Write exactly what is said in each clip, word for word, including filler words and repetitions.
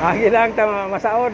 Agi lang ta ma-, masaod.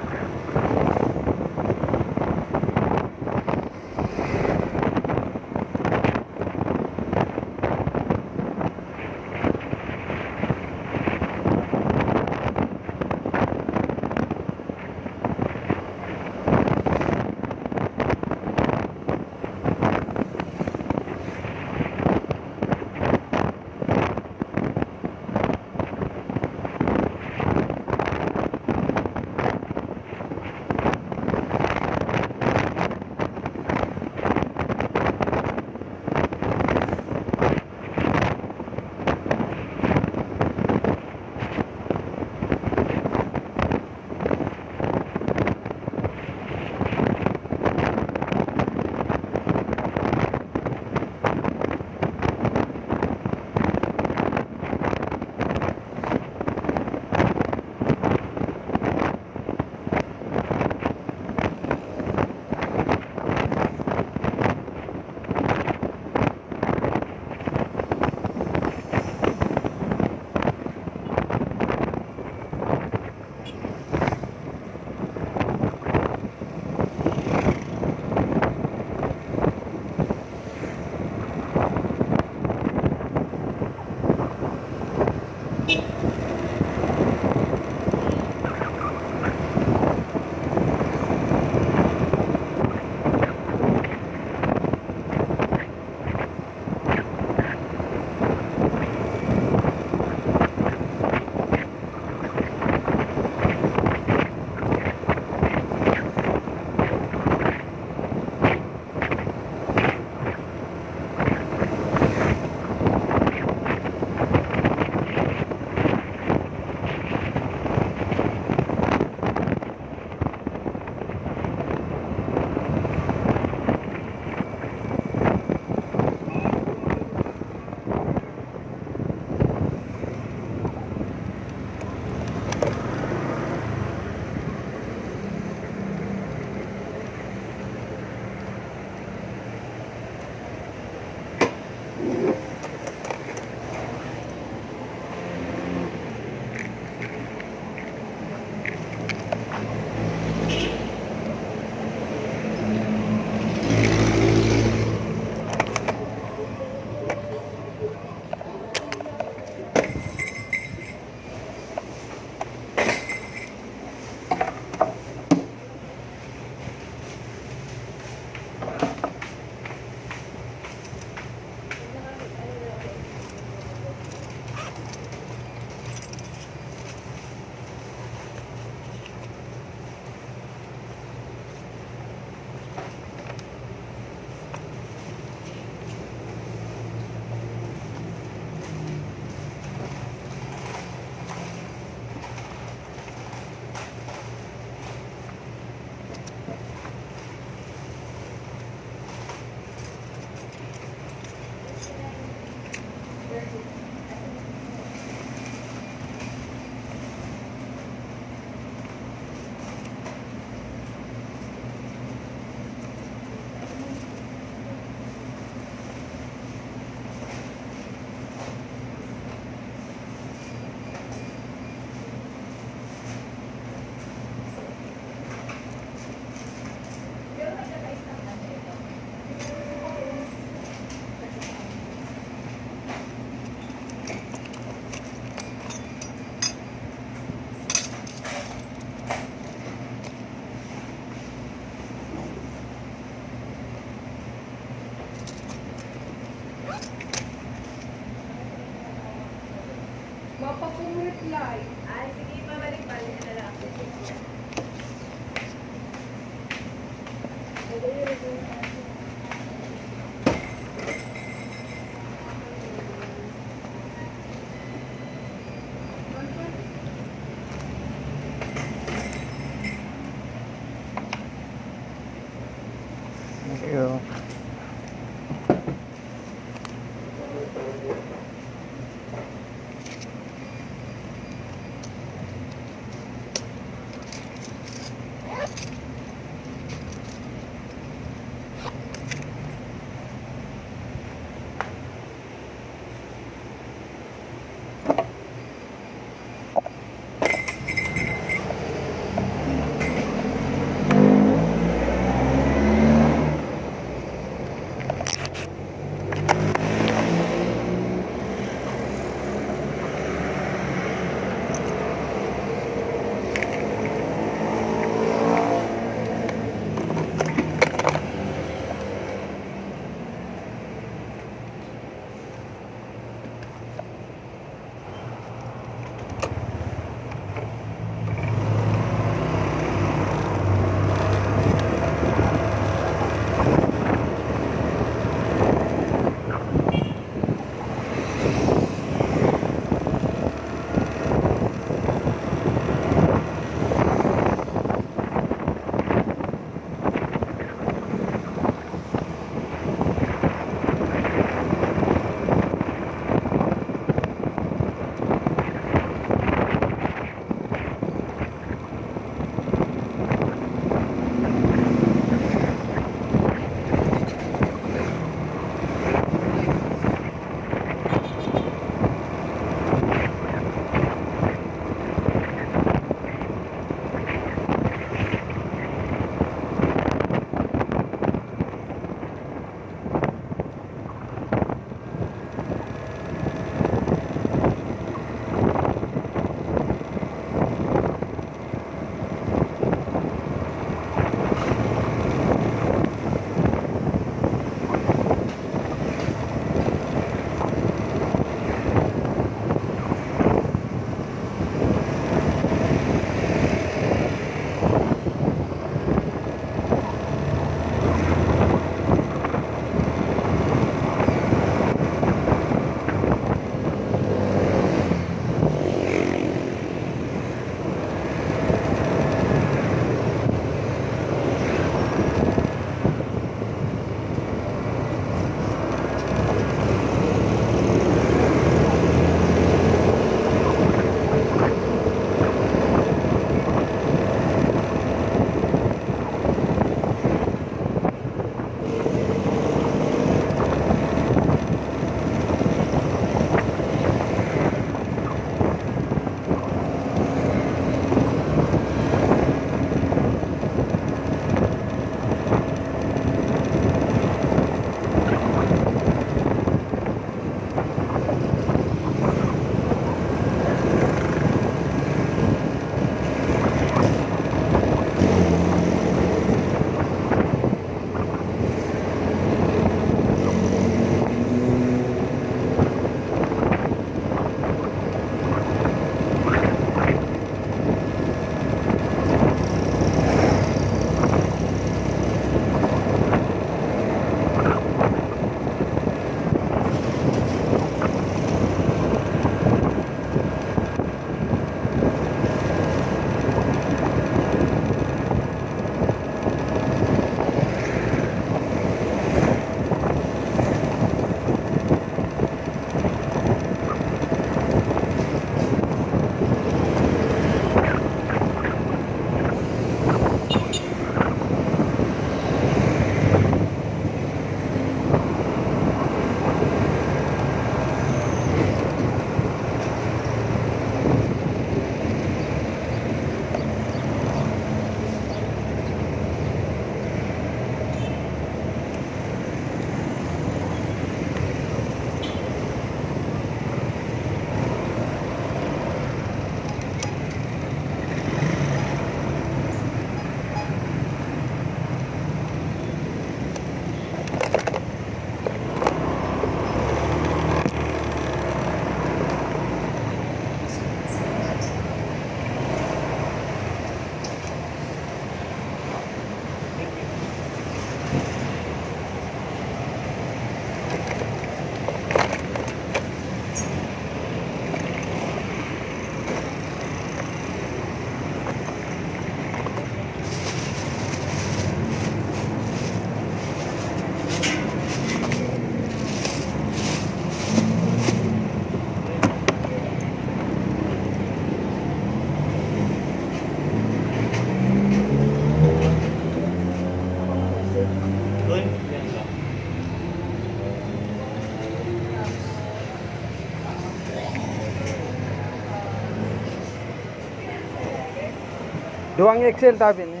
Duwang X L tabi ni.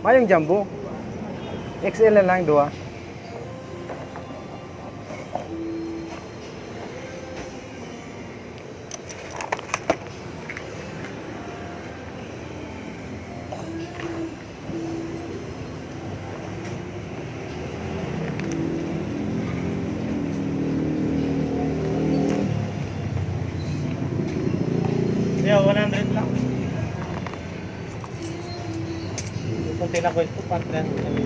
Mayong jumbo. X L na lang, duwa. Yeah, one hundred lang. Kung tinakwil ko, pa three hundred.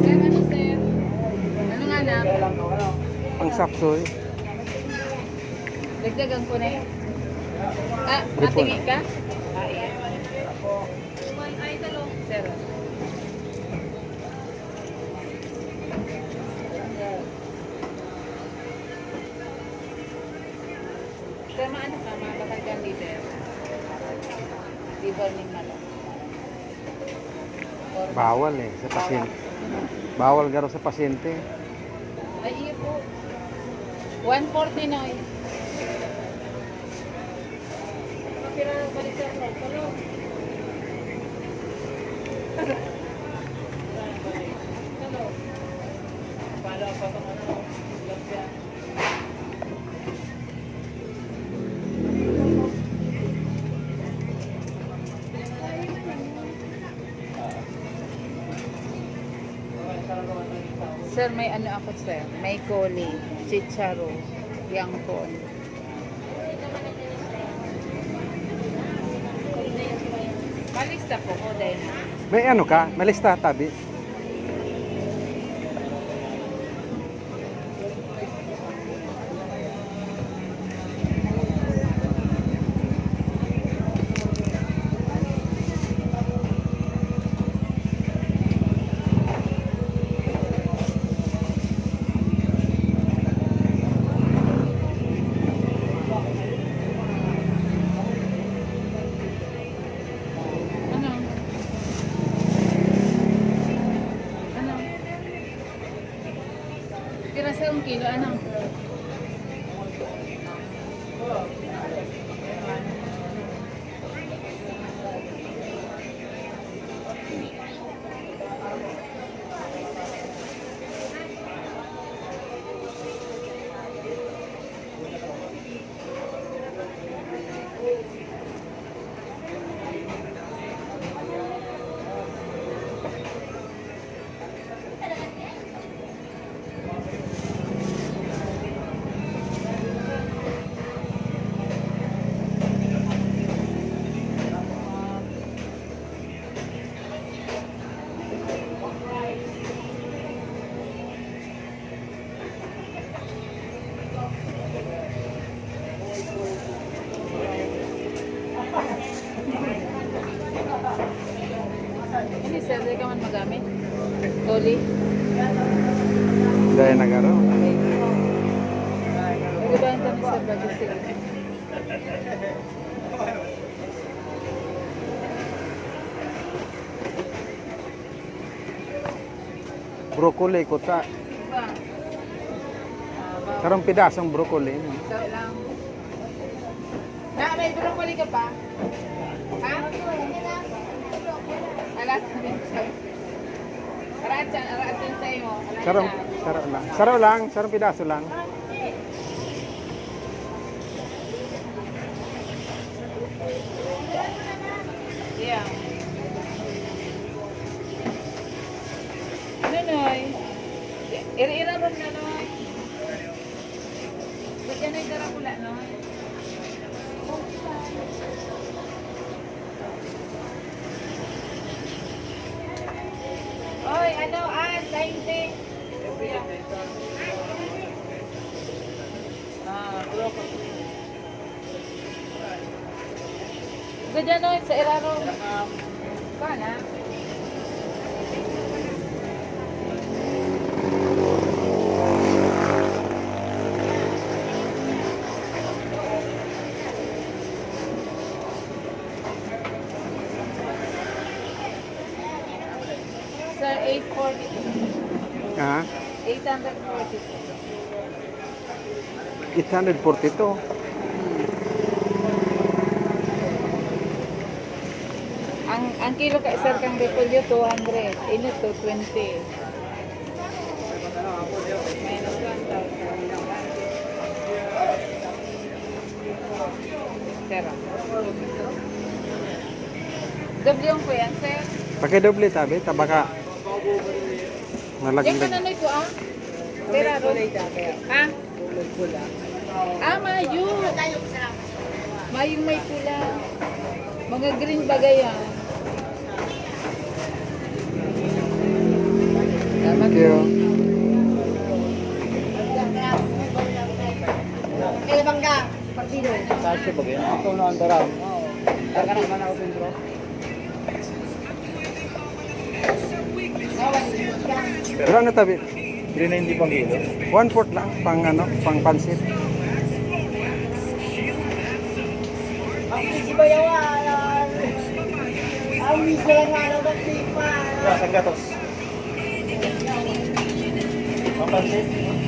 Sir, ano, sir? Ano nga na? Ang sapsoy. Dagdagan ko na eh. Ah, Repon. Ating ka? Ah, iya. Sir. Sir, maano ka? Mabakal kang liver? Liver ning manok. Or Bawal eh, sa pasyente. Bawal. Bawal garo sa pasyente. Ay, iyo po. One forty na eh. Sir, may ano ako, sir. May koli, chicharo, yangkon. Palista po ko, dahil na. May ano ka? May lista, tabi? Kilo, ano? Ini, sir, di ka man magamit. Toli. Dahil nagaro. Nag-ibahan kami sa budget. Broccoli, kuta. Iba. Ah, ba- Sarong pidasong broccoli. Ito lang. Na, may broccoli ka pa? Ha? Alas. Aratsa, aratsa sa'yo. Aratsa. Sarong, saro lang. Saro lang, sarong pidaso lang. Yeah. Nonoy. Iri-ira ron, Nonoy. Ba't yan ay darapula, Noy? Oy, ano, ah, twenty. Ah, broccoli. Ganyan, no, sa iraro. Kana? Sir, eight forty. Ha? Eight hundred forty. Eight hundred forty-two. Ang, ang kilo ka, sir, kang repolyo, two hundred. Inot, two twenty. Minus one thousand. Sir, ah. Doble yung po yan, sir. Pakidoble, tabi, tabaka. Nalaglag. Yan ka na, Noy, ko, ah. Pera, Ron. Ha? Ah, mayo. Mayong may pula. Mga green bagay, ah. Thank you. Kaya bangga, partido. Sasyo ba yan? Ikaw na ang darang. Saka naman ako, sentro. Wala na tabi. Three ninety pang kilo. One fourth lang, pang ano, pang pansit. Ang misa lang nga lang, nagtipa. Sa gatos. Pang pansit.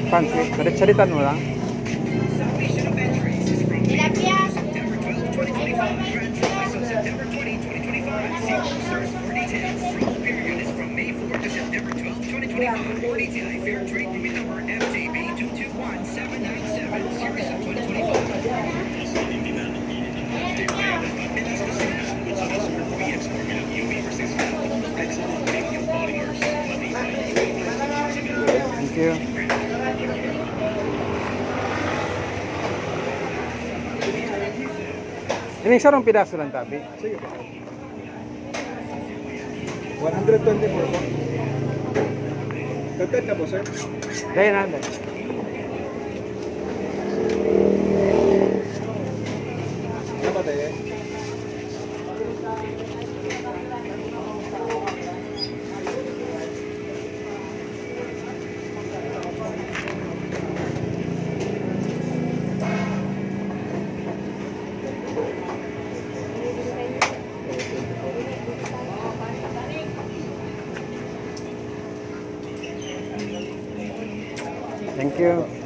Pansit. Salit-salitan mo lang. Tilapia. Twenty twenty-five. Seek officers for details. Promo period is from May four to September twelfth, twenty twenty-five. For D T I Fair Trade Permit Number F J B two two one seven nine seven, series of twenty twenty-five. Thank you. Ining sarong pidaso lang, tabi. Sige po. One hundred twenty-four po. Dagdag na po, sir. Dahil na, dahil. Dapat eh. Thank Thank you.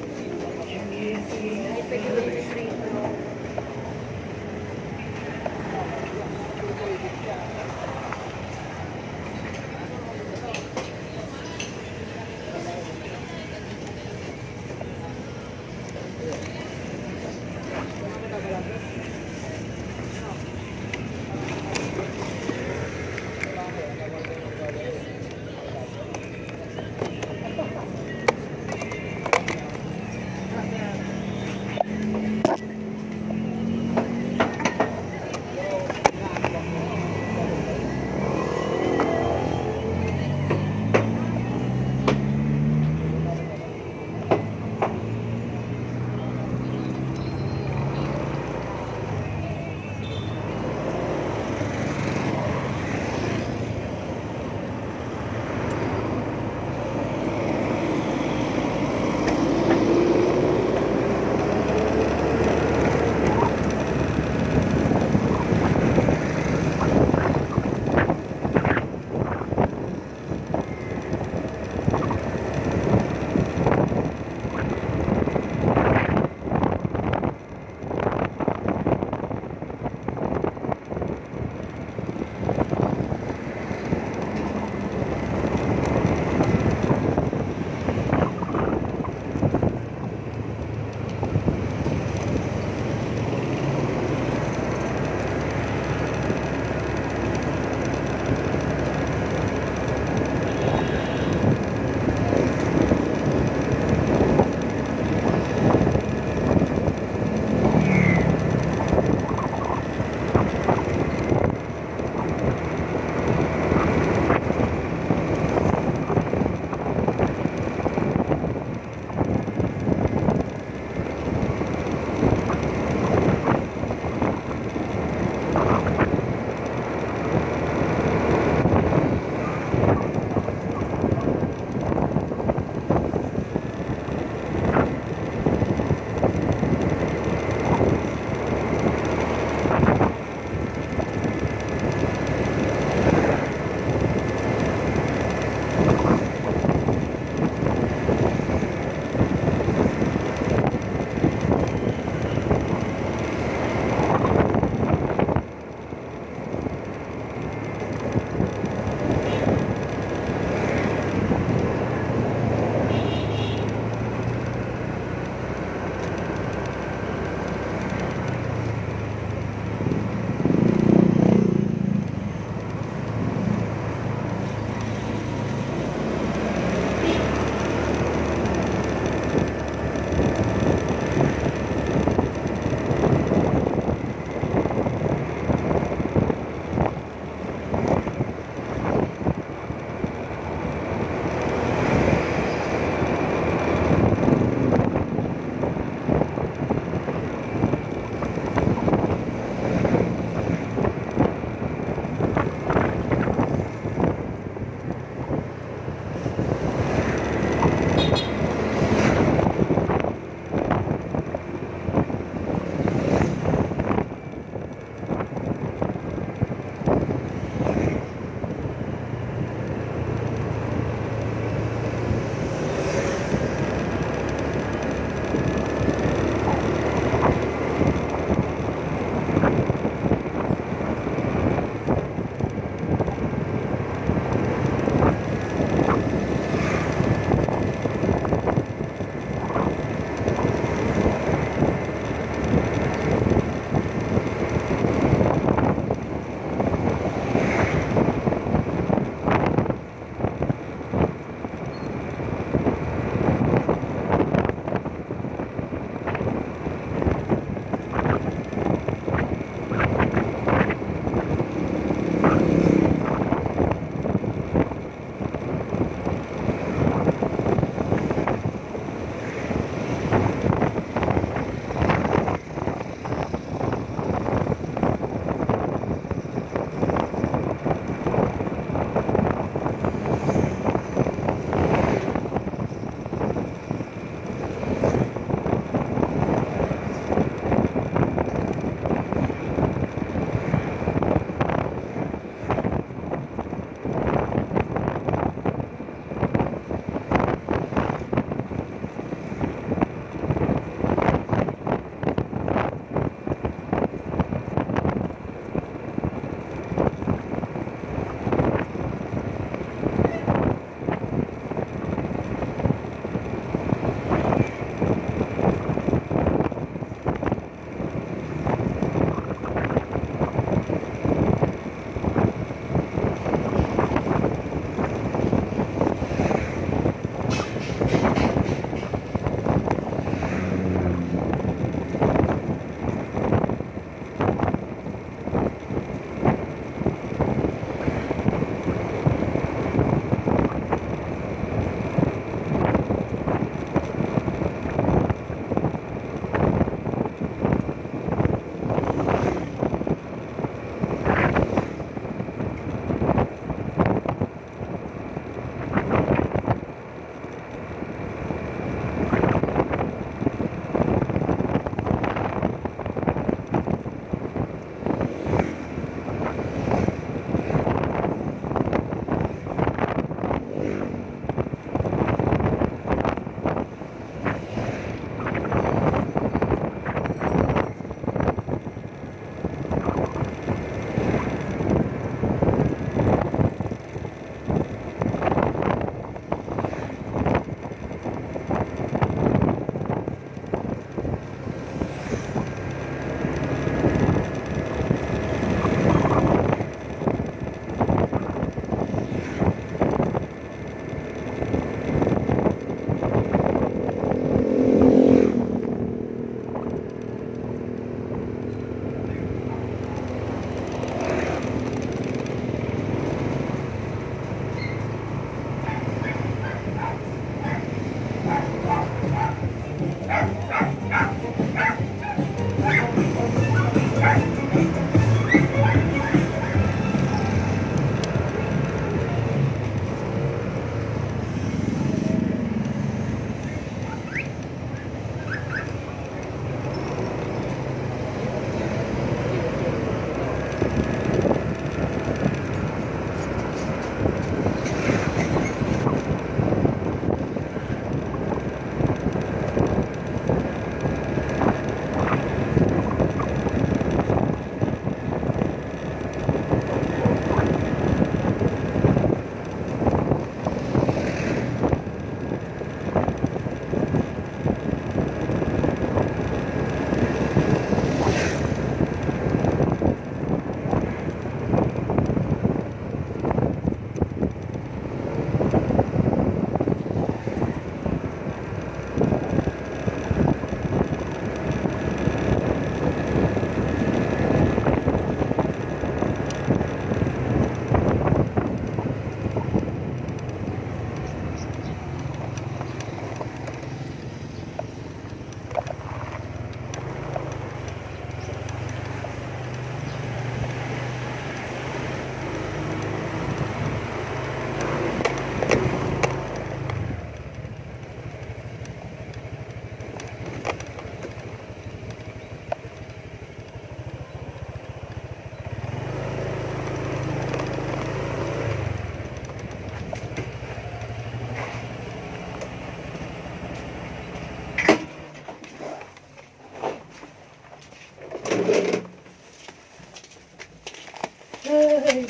Ay,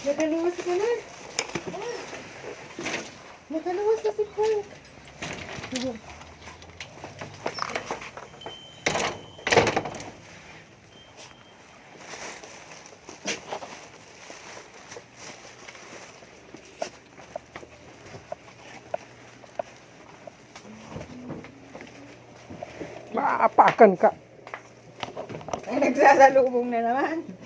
nakaluwas ka na. Nakaluwas na si Frank. Maapakan ka. Ay, nagsasalubong na naman.